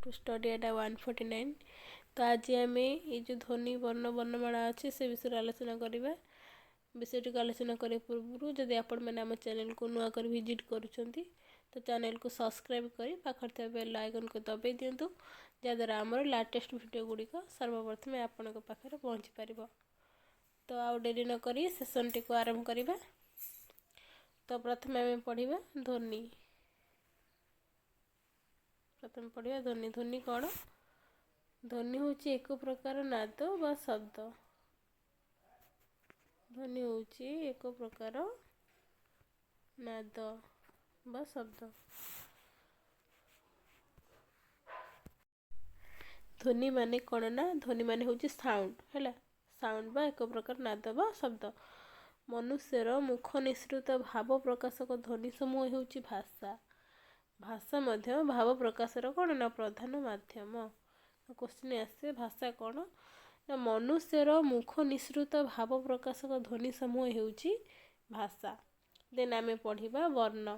To study Adda 149। ତ ଆଜି ଆମେ ଏଇ ଯେଉଁ ଧ୍ୱନି ବର୍ଣ୍ଣ ବର୍ଣ୍ଣମାଳା ଅଛି, ସେ ବିଷୟରେ ଆଲୋଚନା କରିବା। ବିଷୟଟିକୁ ଆଲୋଚନା କରିବା ପୂର୍ବରୁ ଯଦି ଆପଣମାନେ ଆମ ଚ୍ୟାନେଲକୁ ନୂଆ କରି ଭିଜିଟ୍ କରୁଛନ୍ତି, ତ ଚ୍ୟାନେଲକୁ ସବସ୍କ୍ରାଇବ୍ କରି ପାଖରେ ଥିବା ବେଲ୍ ଆଇକନ୍କୁ ଦବାଇ ଦିଅନ୍ତୁ, ଯାହାଦ୍ୱାରା ଆମର ଲାଟେଷ୍ଟ ଭିଡ଼ିଓ ଗୁଡ଼ିକ ସର୍ବପ୍ରଥମେ ଆପଣଙ୍କ ପାଖରେ ପହଞ୍ଚି ପାରିବ। ତ ଆଉ ଡେରି ନକରି ସେସନ୍ଟିକୁ ଆରମ୍ଭ କରିବା। ତ ପ୍ରଥମେ ଆମେ ପଢ଼ିବା ଧ୍ୱନି। ପ୍ରଥମେ ପଢ଼ିବା ଧ୍ୱନି। ଧ୍ୱନି କ'ଣ? ଧ୍ୱନି ହେଉଛି ଏକ ପ୍ରକାର ନାଦ ବା ଶବ୍ଦ। ଧ୍ୱନି ହେଉଛି ଏକ ପ୍ରକାର ନାଦ ବା ଶବ୍ଦ। ଧ୍ୱନି ମାନେ କ'ଣ ନା, ଧ୍ୱନି ମାନେ ହେଉଛି ସାଉଣ୍ଡ, ହେଲା, ସାଉଣ୍ଡ ବା ଏକ ପ୍ରକାର ନାଦ ବା ଶବ୍ଦ। ମନୁଷ୍ୟର ମୁଖ ନିଃସୃତ ଭାବ ପ୍ରକାଶକ ଧ୍ୱନି ସମୂହ ହେଉଛି ଭାଷା। ଭାଷା ମଧ୍ୟ ଭାବ ପ୍ରକାଶର କ'ଣ ନା ପ୍ରଧାନ ମାଧ୍ୟମ। କୋଶ୍ଚିନ୍ ଆସେ, ଭାଷା କ'ଣ ନା, ମନୁଷ୍ୟର ମୁଖ ନିଃସୃତ ଭାବ ପ୍ରକାଶକ ଧ୍ୱନି ସମୂହ ହେଉଛି ଭାଷା। ଦେନ୍ ଆମେ ପଢ଼ିବା ବର୍ଣ୍ଣ।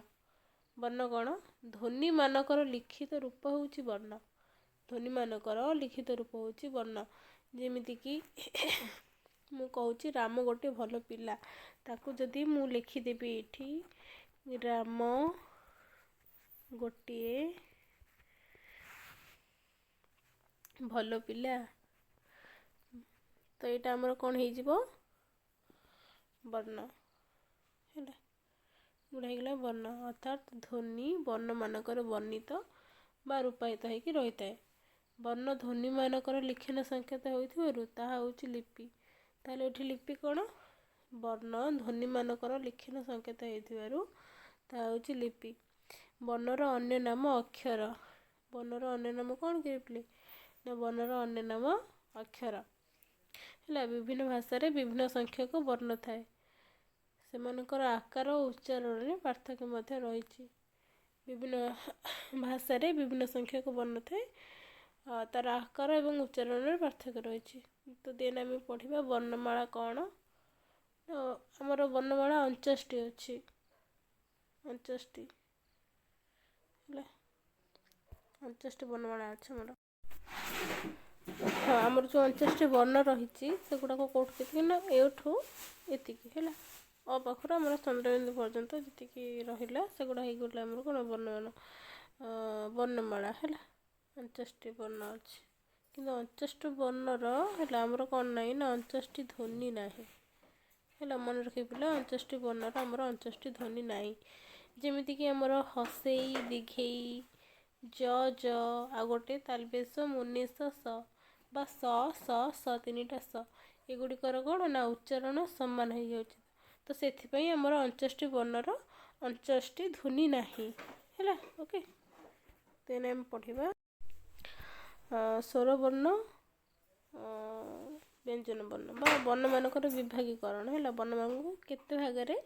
ବର୍ଣ୍ଣ କ'ଣ? ଧ୍ୱନିମାନଙ୍କର ଲିଖିତ ରୂପ ହେଉଛି ବର୍ଣ୍ଣ। ଧ୍ୱନିମାନଙ୍କର ଲିଖିତ ରୂପ ହେଉଛି ବର୍ଣ୍ଣ। ଯେମିତିକି ମୁଁ କହୁଛି ରାମ ଗୋଟେ ଭଲ ପିଲା, ତାକୁ ଯଦି ମୁଁ ଲେଖିଦେବି ଏଇଠି ରାମ ଗୋଟିଏ ଭଲ ପିଲା, ତ ଏଇଟା ଆମର କ'ଣ ହେଇଯିବ? ବର୍ଣ୍ଣ। ହେଲା, ଗୁଡ଼ା ହେଇଗଲା ବର୍ଣ୍ଣ। ଅର୍ଥାତ୍ ଧ୍ୱନି ବର୍ଣ୍ଣମାନଙ୍କର ବର୍ଣ୍ଣିତ ବା ରୂପାୟିତ ହେଇକି ରହିଥାଏ। ବର୍ଣ୍ଣ ଧ୍ୱନିମାନଙ୍କର ଲିଖନ ସଂକେତ ହୋଇଥିବାରୁ ତାହା ହେଉଛି ଲିପି। ତାହେଲେ ଏଠି ଲିପି କ'ଣ? ବର୍ଣ୍ଣ ଧ୍ୱନିମାନଙ୍କର ଲିଖନ ସଂକେତ ହେଇଥିବାରୁ ତାହା ହେଉଛି ଲିପି। ବର୍ଣ୍ଣର ଅନ୍ୟ ନାମ ଅକ୍ଷର। ବର୍ଣ୍ଣର ଅନ୍ୟ ନାମ କ'ଣ କି ପିଲେ? ନା, ବର୍ଣ୍ଣର ଅନ୍ୟ ନାମ ଅକ୍ଷର। ହେଲା, ବିଭିନ୍ନ ଭାଷାରେ ବିଭିନ୍ନ ସଂଖ୍ୟକ ବର୍ଣ୍ଣ ଥାଏ। ସେମାନଙ୍କର ଆକାର ଓ ଉଚ୍ଚାରଣରେ ପାର୍ଥକ୍ୟ ମଧ୍ୟ ରହିଛି। ବିଭିନ୍ନ ଭାଷାରେ ବିଭିନ୍ନ ସଂଖ୍ୟକ ବର୍ଣ୍ଣ ଥାଏ, ତାର ଆକାର ଏବଂ ଉଚ୍ଚାରଣରେ ପାର୍ଥକ୍ୟ ରହିଛି। ତ ଦେନ୍ ଆମେ ପଢ଼ିବା ବର୍ଣ୍ଣମାଳା କ'ଣ। ଆମର ବର୍ଣ୍ଣମାଳା 49ଟି ଅଛି, 49ଟି। ହେଲା, 49ଟି ବର୍ଣ୍ଣମାଳା ଅଛି ଆମର। ହଁ, ଆମର ଯେଉଁ 49ଟି ବର୍ଣ୍ଣ ରହିଛି, ସେଗୁଡ଼ାକ କେଉଁଠୁ କେତିକି ନା, ଏଇଠୁ ଏତିକି। ହେଲା, ଅ ପାଖରୁ ଆମର ଚନ୍ଦ୍ରବିନ୍ଦୁ ପର୍ଯ୍ୟନ୍ତ ଯେତିକି ରହିଲା, ସେଗୁଡ଼ା ହେଇଗଲା ଆମର କ'ଣ? ବର୍ଣ୍ଣମାନ ବର୍ଣ୍ଣମାଳା। ହେଲା, 49ଟି ବର୍ଣ୍ଣ ଅଛି, କିନ୍ତୁ 49ଟି ବର୍ଣ୍ଣର ହେଲା ଆମର କ'ଣ ନାହିଁ ନା, 49ଟି ଧ୍ୱନି ନାହିଁ। ହେଲା, ମନେ ରଖିବ ପିଲା, 49ଟି ବର୍ଣ୍ଣର ଆମର 49ଟି ଧ୍ୱନି ନାହିଁ। ଯେମିତିକି ଆମର ହସେଇ, ଦୀର୍ଘେଇ, ଜ ଜ, ଆଉ ଗୋଟେ ତାଲବେଶ ମୁନିଷ ସ ବା ସ ସ ସ, ତିନିଟା ସ, ଏଗୁଡ଼ିକର କ'ଣ ନା ଉଚ୍ଚାରଣ ସମାନ ହେଇଯାଉଛି। ତ ସେଥିପାଇଁ ଆମର 49ଟି ବର୍ଣ୍ଣର 49ଟି ଧ୍ୱନି ନାହିଁ। ହେଲା, ଓକେ। ଦେନ୍ ଆମେ ପଢ଼ିବା ସ୍ୱରବର୍ଣ୍ଣ, ବ୍ୟଞ୍ଜନ ବର୍ଣ୍ଣ ବା ବର୍ଣ୍ଣମାନଙ୍କର ବିଭାଗୀକରଣ। ହେଲା, ବର୍ଣ୍ଣମାନଙ୍କୁ କେତେ ଭାଗରେ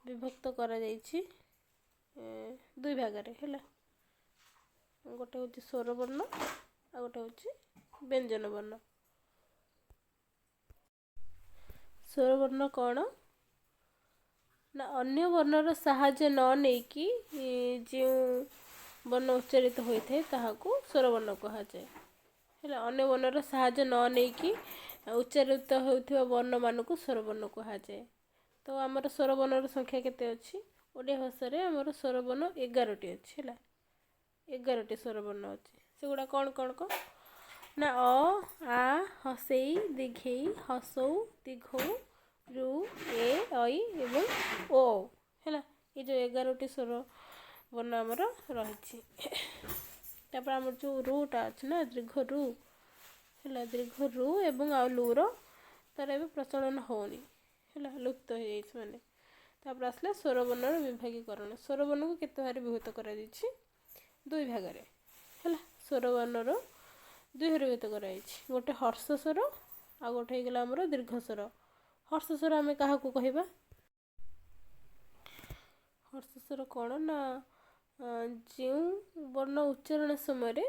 ବିଭକ୍ତ କରାଯାଇଛି? ଦୁଇ ଭାଗରେ। ହେଲା, ଗୋଟେ ହେଉଛି ସ୍ୱରବର୍ଣ୍ଣ, ଆଉ ଗୋଟେ ହେଉଛି ବ୍ୟଞ୍ଜନ ବର୍ଣ୍ଣ। ସ୍ୱରବର୍ଣ୍ଣ କ'ଣ ନା, ଅନ୍ୟ ବର୍ଣ୍ଣର ସାହାଯ୍ୟ ନ ନେଇକି ଯେଉଁ ବର୍ଣ୍ଣ ଉଚ୍ଚାରିତ ହୋଇଥାଏ, ତାହାକୁ ସ୍ୱରବର୍ଣ୍ଣ କୁହାଯାଏ। ହେଲା, ଅନ୍ୟ ବର୍ଣ୍ଣର ସାହାଯ୍ୟ ନ ନେଇକି ଉଚ୍ଚାରିତ ହେଉଥିବା ବର୍ଣ୍ଣମାନଙ୍କୁ ସ୍ୱରବର୍ଣ୍ଣ କୁହାଯାଏ। ତ ଆମର ସ୍ୱରବର୍ଣ୍ଣର ସଂଖ୍ୟା କେତେ ଅଛି? ଓଡ଼ିଆ ଭାଷାରେ ଆମର ସ୍ୱରବର୍ଣ୍ଣ 11ଟି ଅଛି। ହେଲା, 11ଟି ସ୍ୱରବର୍ଣ୍ଣ ଅଛି। ସେଗୁଡ଼ା କ'ଣ କ'ଣ କ'ଣ ନା, ଅ, ଆ, ହସେଇ, ଦୀର୍ଘେଇ, ହସଉ, ଦୀର୍ଘଉ, ରୁ, ଏ, ଐ ଏବଂ ଓ। ହେଲା, ଏ ଯେଉଁ 11ଟି ସ୍ୱର ବର୍ଣ୍ଣ ଆମର ରହିଛି। ତାପରେ ଆମର ଯେଉଁ ରୁଟା ଅଛି ନା, ଦୀର୍ଘ ରୁ, ହେଲା, ଦୀର୍ଘ ରୁ ଏବଂ ଆଉ ଲୁର ତାର ଏବେ ପ୍ରଚଳନ ହେଉନି। ହେଲା, ଲୁପ୍ତ ହେଇଯାଇଛି ମାନେ। ତାପରେ ଆସିଲା ସ୍ୱରବର୍ଣ୍ଣର ବିଭାଗୀକରଣ। ସ୍ୱରବର୍ଣ୍ଣକୁ କେତେ ଭାଗରେ ବିଭକ୍ତ କରାଯାଇଛି? ଦୁଇ ଭାଗରେ। ହେଲା, ସ୍ୱରବର୍ଣ୍ଣର ଦୁଇ ଭାଗରେ ବିଭକ୍ତ କରାଯାଇଛି। ଗୋଟେ ହର୍ଷ ସ୍ୱର, ଆଉ ଗୋଟେ ହେଇଗଲା ଆମର ଦୀର୍ଘ ସ୍ୱର। ହର୍ଷ ସ୍ୱର ଆମେ କାହାକୁ କହିବା? ହର୍ଷ ସ୍ୱର କ'ଣ ନା, ଯେଉଁ ବର୍ଣ୍ଣ ଉଚ୍ଚାରଣ ସମୟରେ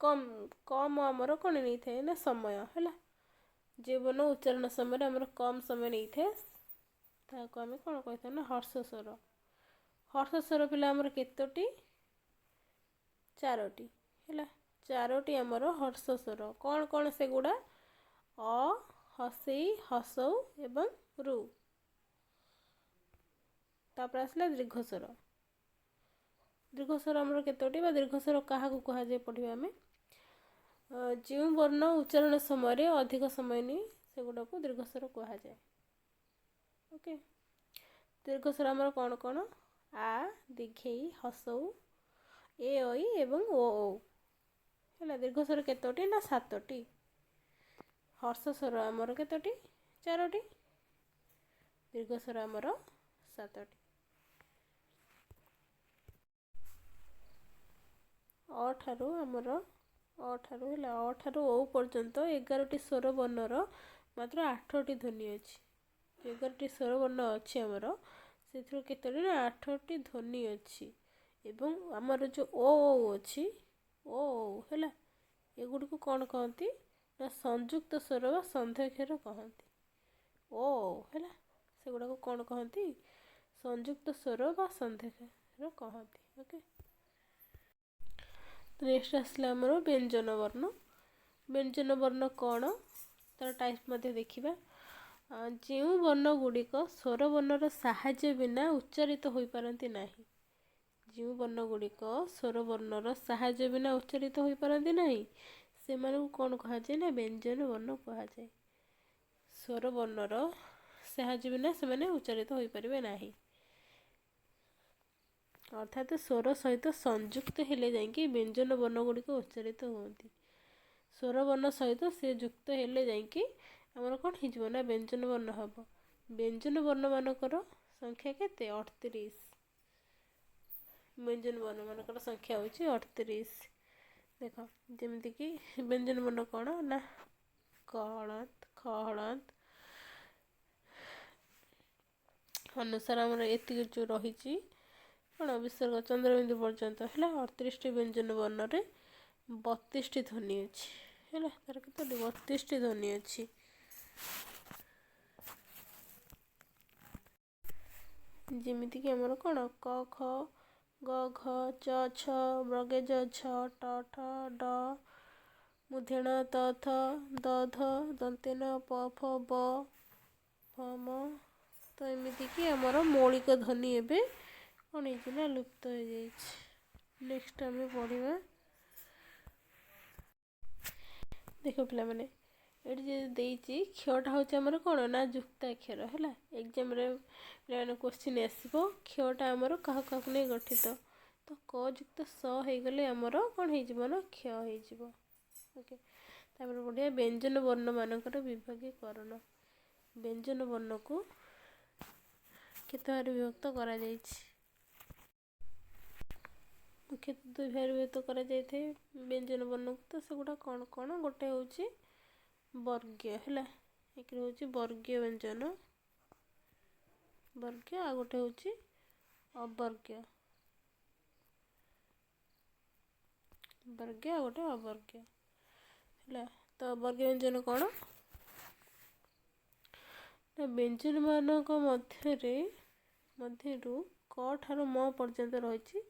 କମ୍ କମ୍ ଆମର କ'ଣ ନେଇଥାଏ ନା ସମୟ। ହେଲା, ଯେଉଁ ବର୍ଣ୍ଣ ଉଚ୍ଚାରଣ ସମୟରେ ଆମର କମ୍ ସମୟ ନେଇଥାଏ, ତାହାକୁ ଆମେ କ'ଣ କହିଥାଉ ନା ହର୍ଷ ସ୍ୱର। ହର୍ଷ ସ୍ୱର ପିଲା ଆମର କେତୋଟି? ଚାରୋଟି। ହେଲା, ଚାରୋଟି ଆମର ହର୍ଷ ସ୍ୱର। କ'ଣ କ'ଣ ସେଗୁଡ଼ା? ଅ, ହସେଇ, ହସଉ ଏବଂ ରୁ। ତାପରେ ଆସିଲା ଦୀର୍ଘ ସ୍ୱର। ଦୀର୍ଘ ସ୍ୱର ଆମର କେତୋଟି ବା ଦୀର୍ଘ ସ୍ୱର କାହାକୁ କୁହାଯାଏ ପଢ଼ିବା ଆମେ। ଯେଉଁ ବର୍ଣ୍ଣ ଉଚ୍ଚାରଣ ସମୟରେ ଅଧିକ ସମୟ ନିଏ ସେଗୁଡ଼ାକୁ ଦୀର୍ଘ ସ୍ୱର କୁହାଯାଏ। ଓକେ, ଦୀର୍ଘ ସ୍ୱର ଆମର କ'ଣ କ'ଣ? ଆ, ଦୀର୍ଘେଇ, ହସଉ, ଏ, ଐ ଏବଂ ଓ, ଔ। ହେଲା, ଦୀର୍ଘ ସ୍ୱର କେତୋଟି ନା 7ଟି। ହର୍ଷ ସ୍ୱର ଆମର କେତୋଟି? 4ଟି। ଦୀର୍ଘ ସ୍ୱର ଆମର 7ଟି। ଅ ଠାରୁ ଆମର ଅ ଠାରୁ ହେଲା ଅ ଠାରୁ ଓ ପର୍ଯ୍ୟନ୍ତ 11ଟି ସ୍ୱର ବର୍ଣ୍ଣର ମାତ୍ର 8ଟି ଧ୍ୱନି ଅଛି। 11ଟି ସ୍ୱରବର୍ଣ୍ଣ ଅଛି ଆମର, ସେଥିରୁ କେତୋଟି ନା 8ଟି ଧ୍ୱନି ଅଛି। ଏବଂ ଆମର ଯେଉଁ ଓ ଔ ଅଛି, ଓ ଔ ହେଲା, ଏଗୁଡ଼ିକୁ କ'ଣ କହନ୍ତି ନା ସଂଯୁକ୍ତ ସ୍ୱର ବା ସନ୍ଧ୍ୟାକ୍ଷର କହନ୍ତି। ଓ ଔ ହେଲା, ସେଗୁଡ଼ାକୁ କ'ଣ କହନ୍ତି? ସଂଯୁକ୍ତ ସ୍ୱର ବା ସନ୍ଧ୍ୟାକ୍ଷର କହନ୍ତି। ଓକେ, ନେକ୍ସଟ ଆସିଲା ଆମର ବ୍ୟଞ୍ଜନ ବର୍ଣ୍ଣ। ବ୍ୟଞ୍ଜନ ବର୍ଣ୍ଣ କ'ଣ, ତା'ର ଟାଇପ୍ ମଧ୍ୟ ଦେଖିବା। ଯେଉଁ ବର୍ଣ୍ଣ ଗୁଡ଼ିକ ସ୍ୱରବର୍ଣ୍ଣର ସାହାଯ୍ୟ ବିନା ଉଚ୍ଚାରିତ ହୋଇପାରନ୍ତି ନାହିଁ, ଯେଉଁ ବର୍ଣ୍ଣ ଗୁଡ଼ିକ ସ୍ୱରବର୍ଣ୍ଣର ସାହାଯ୍ୟ ବିନା ଉଚ୍ଚାରିତ ହୋଇପାରନ୍ତି ନାହିଁ ସେମାନଙ୍କୁ କ'ଣ କୁହାଯାଏ ନା ବ୍ୟଞ୍ଜନ ବର୍ଣ୍ଣ କୁହାଯାଏ। ସ୍ୱରବର୍ଣ୍ଣର ସାହାଯ୍ୟ ବିନା ସେମାନେ ଉଚ୍ଚାରିତ ହୋଇପାରିବେ ନାହିଁ, ଅର୍ଥାତ୍ ସ୍ୱର ସହିତ ସଂଯୁକ୍ତ ହେଲେ ଯାଇକି ବ୍ୟଞ୍ଜନ ବର୍ଣ୍ଣ ଗୁଡ଼ିକ ଉଚ୍ଚାରିତ ହୁଅନ୍ତି। ସ୍ୱରବର୍ଣ୍ଣ ସହିତ ସେ ଯୁକ୍ତ ହେଲେ ଯାଇକି ଆମର କ'ଣ ହେଇଯିବ ନା ବ୍ୟଞ୍ଜନ ବର୍ଣ୍ଣ ହେବ। ବ୍ୟଞ୍ଜନ ବର୍ଣ୍ଣମାନଙ୍କର ସଂଖ୍ୟା କେତେ? 38। ବ୍ୟଞ୍ଜନ ବର୍ଣ୍ଣମାନଙ୍କର ସଂଖ୍ୟା ହେଉଛି 38। ଦେଖ, ଯେମିତିକି ବ୍ୟଞ୍ଜନ ବର୍ଣ୍ଣ କ'ଣ ନା କ ହଳନ୍ତ, ଖ ହଳନ୍ତ ଅନୁସାରେ ଆମର ଏତିକି ଯେଉଁ ରହିଛି କ'ଣ ବିସର୍ଗ ଚନ୍ଦ୍ରବିନ୍ଦୁ ପର୍ଯ୍ୟନ୍ତ ହେଲା 38ଟି ବ୍ୟଞ୍ଜନ ବର୍ଣ୍ଣରେ 32ଟି ଧ୍ୱନି ଅଛି। ହେଲା, ତାର କେତୋଟି? 32ଟି ଧ୍ୱନି ଅଛି। ଯେମିତିକି ଆମର କ'ଣ କ, ଖ, ଗ, ଘ, ଚ, ଛ, ବର୍ଗେଜ ଝ, ଟ, ଠ, ଡ, ମୂର୍ଦ୍ଧନ୍ୟ ତ, ଥ, ଦ, ଧ, ଦନ୍ତେନ, ପ, ଫ, ବ, ଫ, ମ। ତ ଏମିତିକି ଆମର ମୌଳିକ ଧ୍ୱନି ଏବେ କ'ଣ ହେଇଛି ନା ଲୁପ୍ତ ହେଇଯାଇଛି। ନେକ୍ସଟ ଆମେ ପଢ଼ିବା। ଦେଖ ପିଲାମାନେ, ଏଠି ଯେ ଦେଇଛି କ୍ଷଟା ହେଉଛି ଆମର କ'ଣ ନା ଯୁକ୍ତାକ୍ଷର। ହେଲା, ଏକ୍ଜାମ୍ରେ ପିଲାମାନେ କୋଶ୍ଚିନ୍ ଆସିବ କ୍ଷଟା ଆମର କାହା କାହାକୁ ନେଇ ଗଠିତ। ତ କ ଯୁକ୍ତ ସ ହେଇଗଲେ ଆମର କ'ଣ ହେଇଯିବ ନା କ୍ଷ ହେଇଯିବ। ଓକେ, ତାପରେ ପଢ଼ିବା ବ୍ୟଞ୍ଜନ ବର୍ଣ୍ଣମାନଙ୍କର ବିଭାଗୀକରଣ। ବ୍ୟଞ୍ଜନ ବର୍ଣ୍ଣକୁ କେତେ ଭାଗରେ ବିଭକ୍ତ କରାଯାଇଛି? ମୁଖ୍ୟତଃ ଦୁଇ ଭାଗରେ ବିଭକ୍ତ କରାଯାଇଥାଏ ବ୍ୟଞ୍ଜନ ବର୍ଣ୍ଣକୁ। ତ ସେଗୁଡ଼ା କ'ଣ କ'ଣ? ଗୋଟେ ହେଉଛି ବର୍ଗୀୟ, ହେଲା, ଏକରେ ହେଉଛି ବର୍ଗୀୟ ବ୍ୟଞ୍ଜନ, ବର୍ଗୀୟ, ଆଉ ଗୋଟେ ହେଉଛି ଅବର୍ଗୀୟ, ବର୍ଗୀୟ ଆଉ ଗୋଟେ ଅବର୍ଗୀୟ। ହେଲା, ତ ବର୍ଗୀୟ ବ୍ୟଞ୍ଜନ କ'ଣ ନା ବ୍ୟଞ୍ଜନମାନଙ୍କ ମଧ୍ୟରୁ କ ଠାରୁ ମ ପର୍ଯ୍ୟନ୍ତ ରହିଛି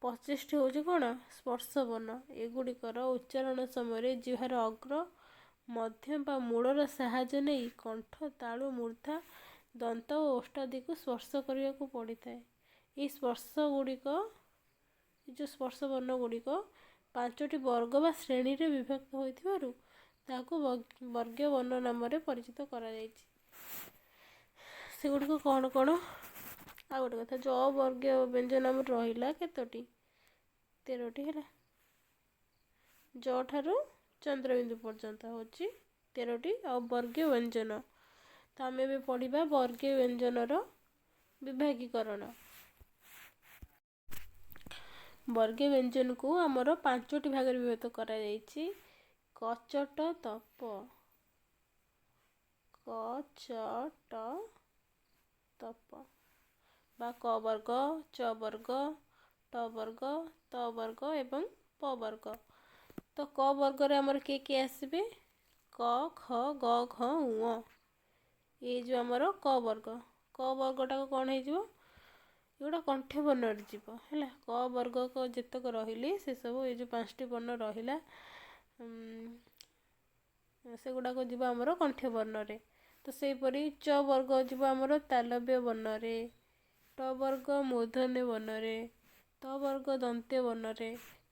25ଟି ହେଉଛି କ'ଣ ସ୍ପର୍ଶ ବର୍ଣ୍ଣ। ଏଗୁଡ଼ିକର ଉଚ୍ଚାରଣ ସମୟରେ ଜିହ୍ବାର ଅଗ୍ର, ମଧ୍ୟ ବା ମୂଳର ସାହାଯ୍ୟ ନେଇ କଣ୍ଠ, ତାଳୁ, ମୂର୍ଦ୍ଧା, ଦନ୍ତ ଓ ଓଷ୍ଠାଦିକୁ ସ୍ପର୍ଶ କରିବାକୁ ପଡ଼ିଥାଏ। ଏହି ସ୍ପର୍ଶ ଗୁଡ଼ିକ, ଏ ଯେଉଁ ସ୍ପର୍ଶ ବର୍ଣ୍ଣ ଗୁଡ଼ିକ 5ଟି ବର୍ଗ ବା ଶ୍ରେଣୀରେ ବିଭକ୍ତ ହୋଇଥିବାରୁ ତାହାକୁ ବର୍ଗୀୟ ବର୍ଣ୍ଣ ନାମରେ ପରିଚିତ କରାଯାଇଛି। ସେଗୁଡ଼ିକ କ'ଣ କ'ଣ? ଆଉ ଗୋଟେ କଥା, ଯେଉଁ ଅବର୍ଗୀୟ ବ୍ୟଞ୍ଜନ ଆମର ରହିଲା କେତୋଟି? 13ଟି। ହେଲା, ଜ ଠାରୁ ଚନ୍ଦ୍ରବିନ୍ଦୁ ପର୍ଯ୍ୟନ୍ତ ହେଉଛି 13ଟି ଅବର୍ଗୀୟ ବ୍ୟଞ୍ଜନ। ତ ଆମେ ଏବେ ପଢ଼ିବା ବର୍ଗୀୟ ବ୍ୟଞ୍ଜନର ବିଭାଗୀକରଣ। ବର୍ଗୀୟ ବ୍ୟଞ୍ଜନକୁ ଆମର 5ଟି ଭାଗରେ ବିଭକ୍ତ କରାଯାଇଛି। କଚଟ ତପ, କ ଚ ଟ ତପ ବା କ ବର୍ଗ, ଚ ବର୍ଗ, ଟ ବର୍ଗ, ତ ବର୍ଗ ଏବଂ ପ ବର୍ଗ। ତ କ ବର୍ଗରେ ଆମର କିଏ କିଏ ଆସିବେ? କ, ଖ, ଗ, ଘ, ଉଁ। ଏଇ ଯେଉଁ ଆମର କ ବର୍ଗ, କ ବର୍ଗଟାକୁ କ'ଣ ହେଇଯିବ? ଏଗୁଡ଼ା କଣ୍ଠ୍ୟ ବର୍ଣ୍ଣରେ ଯିବ। ହେଲା, କ ବର୍ଗ ଯେତକ ରହିଲେ ସେସବୁ ଏଇ ଯେଉଁ 5ଟି ବର୍ଣ୍ଣ ରହିଲା ସେଗୁଡ଼ାକ ଯିବ ଆମର କଣ୍ଠ୍ୟ ବର୍ଣ୍ଣରେ। ତ ସେହିପରି ଚ ବର୍ଗ ଯିବ ଆମର ତାଲବ୍ୟ ବର୍ଣ୍ଣରେ, ଟ ବର୍ଗ ମୂର୍ଦ୍ଧନ୍ୟ ବର୍ଣ୍ଣରେ, ତ ବର୍ଗ ଦନ୍ତ୍ୟ ବର୍ଣ୍ଣରେ,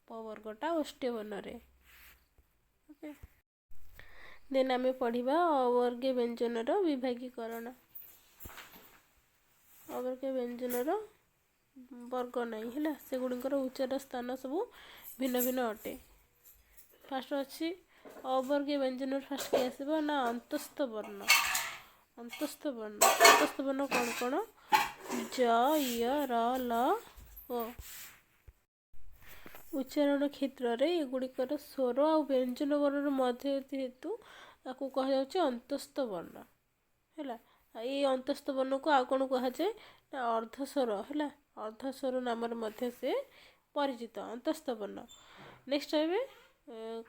ପ ବର୍ଗଟା ଓଷ୍ଠ୍ୟ ବର୍ଣ୍ଣରେ। ଓକେ, ଦେନ୍ ଆମେ ପଢ଼ିବା ଅବର୍ଗୀୟ ବ୍ୟଞ୍ଜନର ବିଭାଗୀକରଣ। ଅବର୍ଗୀୟ ବ୍ୟଞ୍ଜନର ବର୍ଗ ନାହିଁ, ହେଲା, ସେଗୁଡ଼ିକର ଉଚ୍ଚାର ସ୍ଥାନ ସବୁ ଭିନ୍ନ ଭିନ୍ନ ଅଟେ। ଫାଷ୍ଟ ଅଛି ଅବର୍ଗୀୟ ବ୍ୟଞ୍ଜନର ଫାଷ୍ଟ କିଏ ଆସିବ ନା ଅନ୍ତସ୍ଥ ବର୍ଣ୍ଣ। ଅନ୍ତସ୍ଥ ବର୍ଣ୍ଣ, ଅନ୍ତସ୍ଥ ବର୍ଣ୍ଣ କ'ଣ କ'ଣ? ଜ, ୟ, ର, ଲ, ଓ। ଉଚ୍ଚାରଣ କ୍ଷେତ୍ରରେ ଏଗୁଡ଼ିକର ସ୍ୱର ଆଉ ବ୍ୟଞ୍ଜନ ବର୍ଣ୍ଣର ମଧ୍ୟ ହେତୁ ତାକୁ କୁହାଯାଉଛି ଅନ୍ତସ୍ଥ ବର୍ଣ୍ଣ। ହେଲା, ଏଇ ଅନ୍ତସ୍ଥ ବର୍ଣ୍ଣକୁ ଆଉ କ'ଣ କୁହାଯାଏ ନା ଅର୍ଦ୍ଧସ୍ୱର। ହେଲା, ଅର୍ଦ୍ଧସ୍ୱର ନାମରେ ମଧ୍ୟ ସେ ପରିଚିତ ଅନ୍ତସ୍ଥ ବର୍ଣ୍ଣ। ନେକ୍ସଟ ଏବେ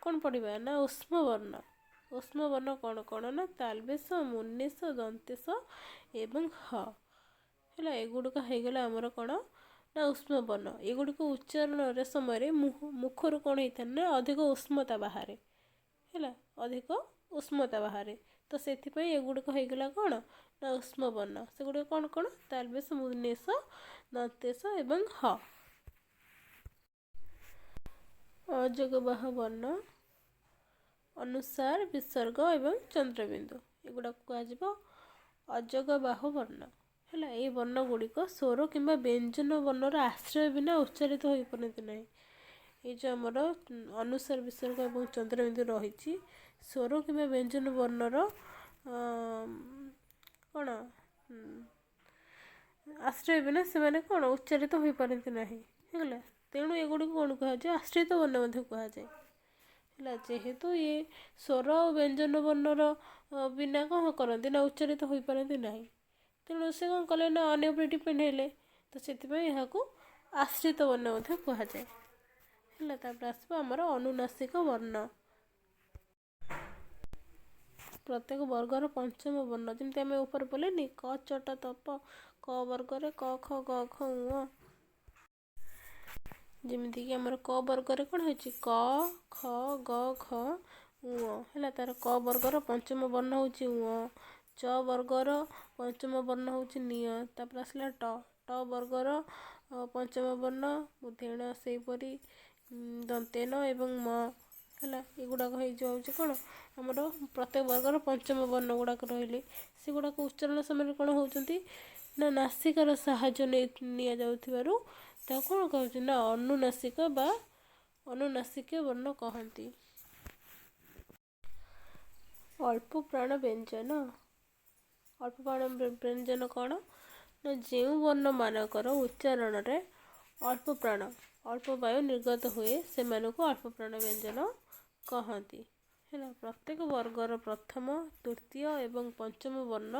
କ'ଣ ପଢ଼ିବା ନା ଉଷ୍ମ ବର୍ଣ୍ଣ। ଉଷ୍ମ ବର୍ଣ୍ଣ କ'ଣ କ'ଣ ନା ତାଲବେଶ, ମୁନ୍ନେଶ, ଦନ୍ତେଶ ଏବଂ ହ। ହେଲା, ଏଗୁଡ଼ିକ ହେଇଗଲା ଆମର କ'ଣ ନା ଉଷ୍ମ ବର୍ଣ୍ଣ। ଏଗୁଡ଼ିକ ଉଚ୍ଚାରଣର ସମୟରେ ମୁଖରୁ କ'ଣ ହେଇଥାଏ ନା ଅଧିକ ଉଷ୍ମତା ବାହାରେ। ହେଲା, ଅଧିକ ଉଷ୍ମତା ବାହାରେ, ତ ସେଥିପାଇଁ ଏଗୁଡ଼ିକ ହେଇଗଲା କ'ଣ ନା ଉଷ୍ମ ବର୍ଣ୍ଣ। ସେଗୁଡ଼ିକ କ'ଣ କ'ଣ? ତାଲବେଶ, ମୁନ୍ନେଶ, ଦନ୍ତେଶ ଏବଂ ହ। ଅଯୋଗବାହ ବର୍ଣ୍ଣ ଅନୁସାର, ବିସର୍ଗ ଏବଂ ଚନ୍ଦ୍ରବିନ୍ଦୁ, ଏଗୁଡ଼ାକୁ କୁହାଯିବ ଅଯୋଗବାହ ବର୍ଣ୍ଣ। ହେଲା, ଏହି ବର୍ଣ୍ଣ ଗୁଡ଼ିକ ସ୍ୱର କିମ୍ବା ବ୍ୟଞ୍ଜନ ବର୍ଣ୍ଣର ଆଶ୍ରୟ ବିନା ଉଚ୍ଚାରିତ ହୋଇପାରନ୍ତି ନାହିଁ। ଏଇ ଯେଉଁ ଆମର ଅନୁସାର, ବିସର୍ଗ ଏବଂ ଚନ୍ଦ୍ରବିନ୍ଦୁ ରହିଛି, ସ୍ୱର କିମ୍ବା ବ୍ୟଞ୍ଜନ ବର୍ଣ୍ଣର କ'ଣ ଆଶ୍ରୟ ବିନା ସେମାନେ କ'ଣ ଉଚ୍ଚାରିତ ହୋଇପାରନ୍ତି ନାହିଁ। ହେଇଗଲା, ତେଣୁ ଏଗୁଡ଼ିକୁ କ'ଣ କୁହାଯାଏ? ଆଶ୍ରିତ ବର୍ଣ୍ଣ ମଧ୍ୟ କୁହାଯାଏ। ହେଲା, ଯେହେତୁ ଇଏ ସ୍ୱର ଆଉ ବ୍ୟଞ୍ଜନ ବର୍ଣ୍ଣର ବିନା କ'ଣ କରନ୍ତି ନା ଉଚ୍ଚାରିତ ହୋଇପାରନ୍ତି ନାହିଁ, ତେଣୁ ସେ କ'ଣ କଲେ ନା ଅନ୍ୟ ଉପରେ ଡିପେଣ୍ଡ ହେଲେ, ତ ସେଥିପାଇଁ ଏହାକୁ ଆଶ୍ରିତ ବର୍ଣ୍ଣ ମଧ୍ୟ କୁହାଯାଏ। ହେଲା, ତାପରେ ଆସିବ ଆମର ଅନୁନାସିକ ବର୍ଣ୍ଣ। ପ୍ରତ୍ୟେକ ବର୍ଗର ପଞ୍ଚମ ବର୍ଣ୍ଣ, ଯେମିତି ଆମେ ଉପରେ ପଢ଼ିଲେନି କ ଚ ଟ ତ ପ, କ ବର୍ଗରେ କ ଖ ଗ ଘ ଉଁ, ଯେମିତିକି ଆମର କ ବର୍ଗରେ କ'ଣ ହେଇଛି? କ ଖ ଗ ଘ ଉଁ। ହେଲା, ତାର କ ବର୍ଗର ପଞ୍ଚମ ବର୍ଣ୍ଣ ହେଉଛି ଉଁ, ଚ ବର୍ଗର ପଞ୍ଚମ ବର୍ଣ୍ଣ ହେଉଛି ନିଅ। ତାପରେ ଆସିଲା ଟ, ଟ ବର୍ଗର ପଞ୍ଚମ ବର୍ଣ୍ଣ ବୁଧେଣ, ସେହିପରି ଦନ୍ତେନ ଏବଂ ମ। ହେଲା, ଏଗୁଡ଼ାକ ହେଇଯାଉଛି କ'ଣ ଆମର ପ୍ରତ୍ୟେକ ବର୍ଗର ପଞ୍ଚମ ବର୍ଣ୍ଣ ଗୁଡ଼ାକ ରହିଲେ, ସେଗୁଡ଼ାକ ଉଚ୍ଚାରଣ ସମୟରେ କ'ଣ ହେଉଛନ୍ତି ନା ନାସିକାର ସାହାଯ୍ୟ ନେଇ ନିଆଯାଉଥିବାରୁ ତାକୁ କ'ଣ କହୁଛି ନା ଅନୁନାସିକ ବା ଅନୁନାସିକ ବର୍ଣ୍ଣ କହନ୍ତି। ଅଳ୍ପ ପ୍ରାଣ ବ୍ୟଞ୍ଜନ। ଅଳ୍ପ ପ୍ରାଣ ବ୍ୟଞ୍ଜନ କ'ଣ ନା ଯେଉଁ ବର୍ଣ୍ଣମାନଙ୍କର ଉଚ୍ଚାରଣରେ ଅଳ୍ପ ପ୍ରାଣ, ଅଳ୍ପ ବାୟୁ ନିର୍ଗତ ହୁଏ, ସେମାନଙ୍କୁ ଅଳ୍ପ ପ୍ରାଣ ବ୍ୟଞ୍ଜନ କହନ୍ତି। ହେଲା, ପ୍ରତ୍ୟେକ ବର୍ଗର ପ୍ରଥମ, ତୃତୀୟ ଏବଂ ପଞ୍ଚମ ବର୍ଣ୍ଣ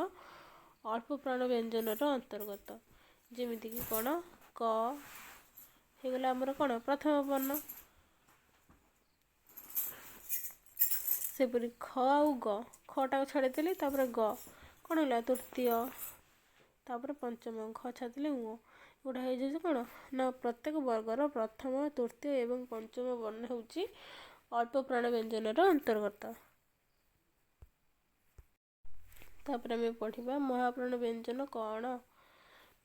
ଅଳ୍ପ ପ୍ରାଣ ବ୍ୟଞ୍ଜନର ଅନ୍ତର୍ଗତ। ଯେମିତିକି କ'ଣ କ ହେଇଗଲା ଆମର କ'ଣ ପ୍ରଥମ ବର୍ଣ୍ଣ, ସେପରି ଖ ଆଉ ଗ, ଖଟାକୁ ଛାଡ଼ିଦେଲି, ତାପରେ ଗ କ'ଣ ହେଲା ତୃତୀୟ, ତାପରେ ପଞ୍ଚମ, ଘ ଛାଡ଼ିଦେଲେ ଉଁ। ଏଗୁଡ଼ା ହେଇଯାଉଛି କ'ଣ ନା ପ୍ରତ୍ୟେକ ବର୍ଗର ପ୍ରଥମ, ତୃତୀୟ ଏବଂ ପଞ୍ଚମ ବର୍ଣ୍ଣ ହେଉଛି ଅଳ୍ପ ପ୍ରାଣ ବ୍ୟଞ୍ଜନର ଅନ୍ତର୍ଗତ। ତାପରେ ଆମେ ପଢ଼ିବା ମହାପ୍ରାଣ ବ୍ୟଞ୍ଜନ କ'ଣ।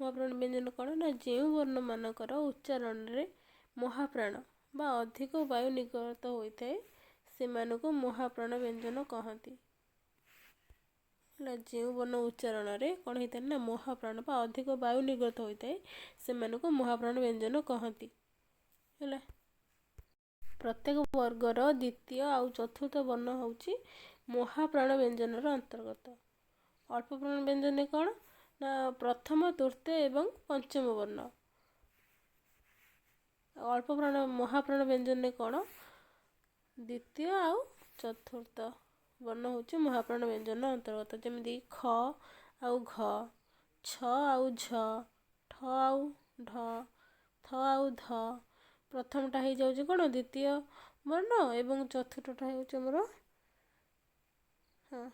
ମହାପ୍ରାଣ ବ୍ୟଞ୍ଜନ କ'ଣ ନା ଯେଉଁ ବର୍ଣ୍ଣମାନଙ୍କର ଉଚ୍ଚାରଣରେ ମହାପ୍ରାଣ ବା ଅଧିକ ବାୟୁ ନିର୍ଗତ ହୋଇଥାଏ ସେମାନଙ୍କୁ ମହାପ୍ରାଣ ବ୍ୟଞ୍ଜନ କହନ୍ତି। ହେଲା, ଯେଉଁ ବର୍ଣ୍ଣ ଉଚ୍ଚାରଣରେ କ'ଣ ହେଇଥାଏ ନା ମହାପ୍ରାଣ ବା ଅଧିକ ବାୟୁ ନିର୍ଗତ ହୋଇଥାଏ ସେମାନଙ୍କୁ ମହାପ୍ରାଣ ବ୍ୟଞ୍ଜନ କହନ୍ତି। ହେଲା, ପ୍ରତ୍ୟେକ ବର୍ଗର ଦ୍ୱିତୀୟ ଆଉ ଚତୁର୍ଥ ବର୍ଣ୍ଣ ହେଉଛି ମହାପ୍ରାଣ ବ୍ୟଞ୍ଜନର ଅନ୍ତର୍ଗତ। ଅଳ୍ପ ପ୍ରାଣ ବ୍ୟଞ୍ଜନ କ'ଣ ନା ପ୍ରଥମ, ତୃତୀୟ ଏବଂ ପଞ୍ଚମ ବର୍ଣ୍ଣ। ଅଳ୍ପ ପ୍ରାଣ ମହାପ୍ରାଣ ବ୍ୟଞ୍ଜନରେ କ'ଣ ଦ୍ୱିତୀୟ ଆଉ ଚତୁର୍ଥ ବର୍ଣ୍ଣ ହେଉଛି ମହାପ୍ରାଣ ବ୍ୟଞ୍ଜନ ଅନ୍ତର୍ଗତ। ଯେମିତିକି ଖ ଆଉ ଘ, ଛ ଆଉ ଝ, ଠ ଆଉ ଢ, ଥ ଆଉ ଧ। ପ୍ରଥମଟା ହେଇଯାଉଛି କ'ଣ ଦ୍ୱିତୀୟ ବର୍ଣ୍ଣ ଏବଂ ଚତୁର୍ଥଟା ହେଉଛି ଆମର, ହଁ,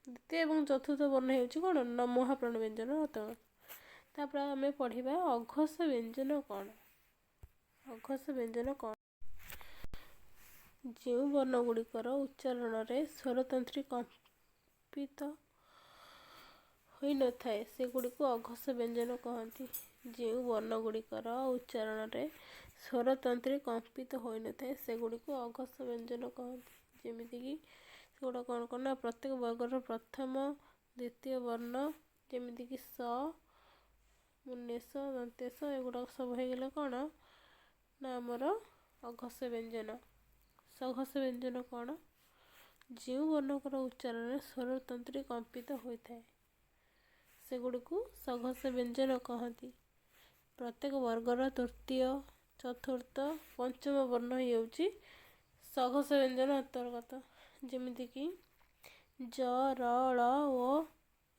ଦ୍ୱିତୀୟ ଏବଂ ଚତୁର୍ଥ ବର୍ଣ୍ଣ ହେଉଛି କ'ଣ ନା ମହାପ୍ରାଣ ବ୍ୟଞ୍ଜନ ଅନ୍ତର୍ଗତ। ତାପରେ ଆମେ ପଢ଼ିବା ଅଘୋଷ ବ୍ୟଞ୍ଜନ କ'ଣ। ଅଘୋଷ ବ୍ୟଞ୍ଜନ କ'ଣ? ଯେଉଁ ବର୍ଣ୍ଣ ଗୁଡ଼ିକର ଉଚ୍ଚାରଣରେ ସ୍ୱରତନ୍ତ୍ରୀ କମ୍ପିତ ହୋଇନଥାଏ, ସେଗୁଡ଼ିକୁ ଅଘୋଷ ବ୍ୟଞ୍ଜନ କହନ୍ତି। ଯେଉଁ ବର୍ଣ୍ଣ ଗୁଡ଼ିକର ଉଚ୍ଚାରଣରେ ସ୍ୱରତନ୍ତ୍ରୀ କମ୍ପିତ ହୋଇନଥାଏ, ସେଗୁଡ଼ିକୁ ଅଘୋଷ ବ୍ୟଞ୍ଜନ କହନ୍ତି। ଯେମିତିକି ସେଗୁଡ଼ା କ'ଣ କ'ଣ ନା ପ୍ରତ୍ୟେକ ବର୍ଗର ପ୍ରଥମ, ଦ୍ୱିତୀୟ ବର୍ଣ୍ଣ, ଯେମିତିକି ସ, ମୁନେଶ, ଦନ୍ତେଶ, ଏଗୁଡ଼ାକ ସବୁ ହେଇଗଲେ କ'ଣ ନା ଆମର ଅଘୋଷ ବ୍ୟଞ୍ଜନ। ସଘୋଷ ବ୍ୟଞ୍ଜନ କ'ଣ? ଯେଉଁ ବର୍ଣ୍ଣଙ୍କର ଉଚ୍ଚାରଣରେ ସ୍ୱରତନ୍ତ୍ରୀ କମ୍ପିତ ହୋଇଥାଏ, ସେଗୁଡ଼ିକୁ ସଘୋଷ ବ୍ୟଞ୍ଜନ କହନ୍ତି। ପ୍ରତ୍ୟେକ ବର୍ଗର ତୃତୀୟ, ଚତୁର୍ଥ, ପଞ୍ଚମ ବର୍ଣ୍ଣ ହେଇଯାଉଛି ସଘୋଷ ବ୍ୟଞ୍ଜନ ଅନ୍ତର୍ଗତ। ଯେମିତିକି ଜ, ର, ଳ, ଓ,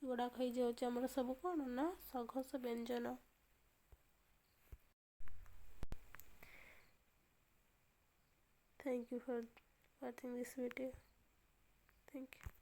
ଏଗୁଡ଼ାକ ହେଇଯାଉଛି ଆମର ସବୁ କ'ଣ ନା ସଘୋଷ ବ୍ୟଞ୍ଜନ। Thank you for watching this video. Thank you.